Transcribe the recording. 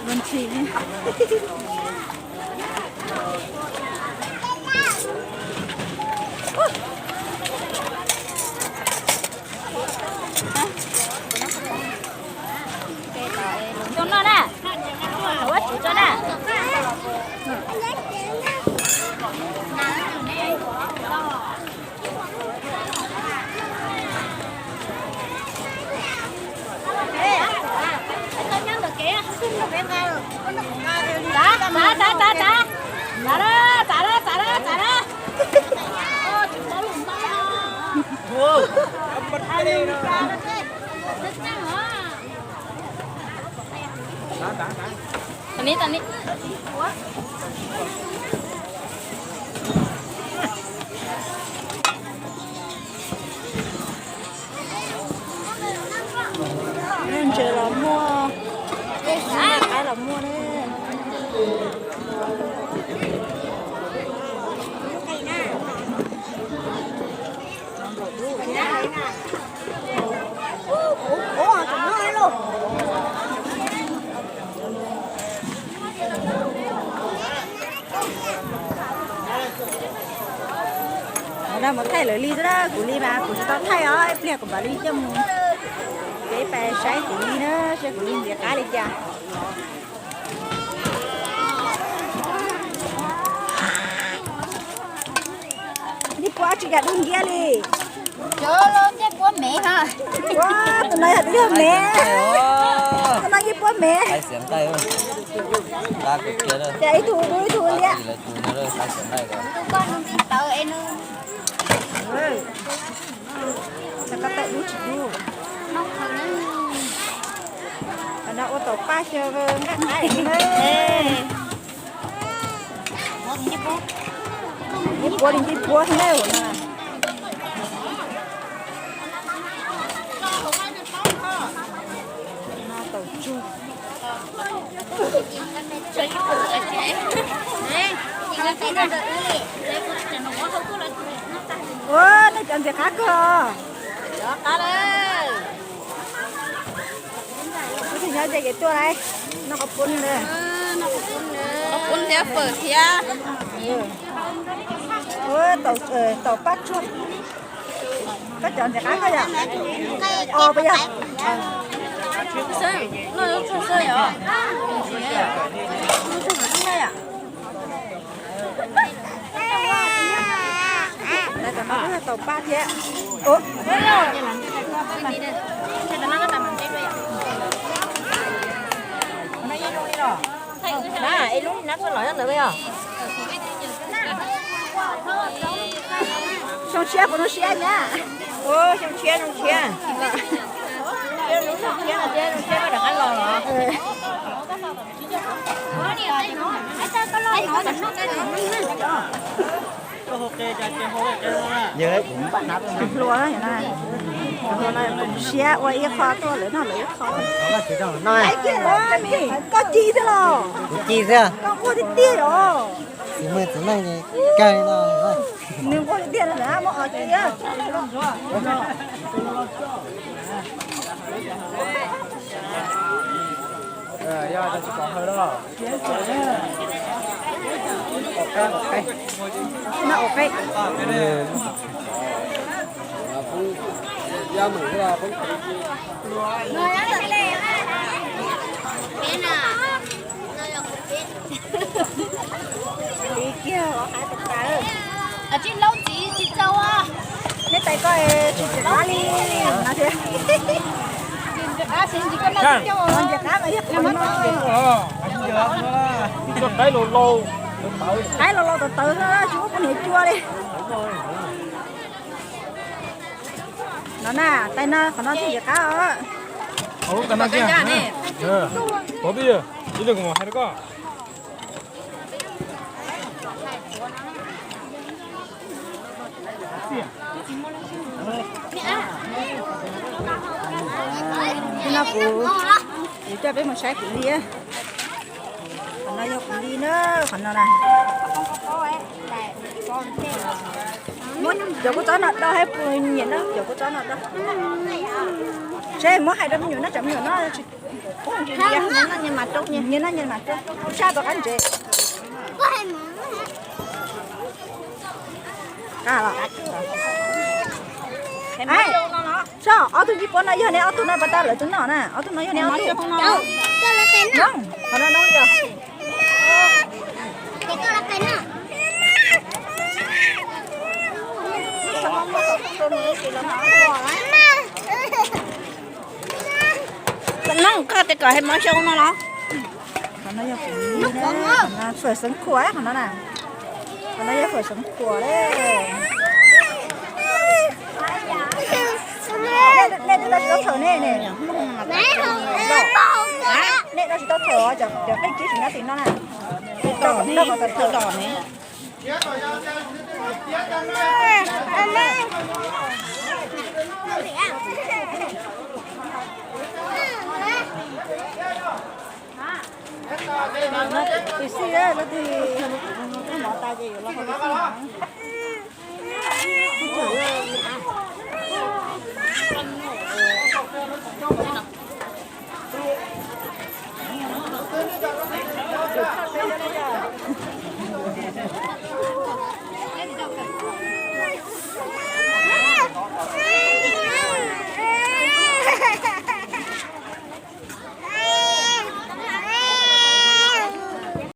Lub ntsis. Coj noj na, ua tsuv coj na. Tav, tav, tav, tav. Tav na, tav na, tav na, tav na. Tau ni, tau ni. Ntses los muaj, qaib los muaj ne. Mus thaij lawv li xwb na, kuv li mas kuv tsis tau thaij os, ib pliag kuv mam li coj mus. Peb pais saib kuv li na, saib kuv li ntxim qab li cas. Ncej puab tsis yam dub nciab li. Cov los ncej puab mev ha. Ua, tus no yog twb yog mev. Tus no ncej puab mev. Ces ib tug dub ib tug liab. Tawm dub tsis dub. Qhov no ua tau paj xyaw nqaij qaib na. Ncej puab li ncej puab xwb na. No tau tsuag. Ua, nej cov ntxim qab kawg. Tus nyob ces kev tuaj lawm, noj qhov pub li. Qhov pub thiab fawm thiab. Ua, tau paj tsuag. Koj cov ntxim qab koj yom? O puas yog? Lawv cov no kuj yog tau paj thiab. Ua, na, ib lub nab txoj los nyob ntawd yom. Xyoo tshiab puas zoo siab nyab? Ua, xyoo tshiab, xyoo tshiab. Xyoo tshiab no thiab, xyoo tshiab koj rov qab los los? Yog kuv npaj nab hluas, hluas no siab ua ib qho tuaj lawv noj lawv ib qho. Koj ci thiab los? Kuv ci thiab. Koj ua tiag tiag os. Txiv muaj txiv neej kawg no. Nws nquag tiag tiag lawm, muab os ci. Noj ua qeb. Ib kiag hais tawv tawv. Tsis laub ntxiv tsis txaus. Neb tais koj tsis txiv qab li no thiab. Ntxiv qab mas yog qhov no. Qaib laus laus tawv tawv xwb, tsis muaj poj niam cua li. No na, tais no qhov no thiaj ntxiv qab os. Ib leeg kuv mam hais rau koj. Ib no kuv Coj peb mus saib kuv li. Qhov no yog kuv li na, qhov no na. Muab cov kua txob no do, hais puas nyiam no cov kua txob no do. Seb muab hais rau me nyuam no, cov me nyuam no tsis, nyiam no nyiam mas rau, saj rov qab ntsev. Soj, ob tug yij puab no yog neb ob tug no, pas tas lawv tug no na, ob tug no yog neb ob tug. Qhov no no yog. Noj koj tes kom hais mov xyoo no los. Qhov no yog fawm xeev khuam, qhov no na. Qhov no yog fawm xeev khuam. Nej twb tau tsis tau thawm ne, nej tau tsis tau thawm, cov qeej tsib tsis nyob tim no na. Tau kom thawm ne. Tus xib, tus xib, mov tas ces yuav los tus xib.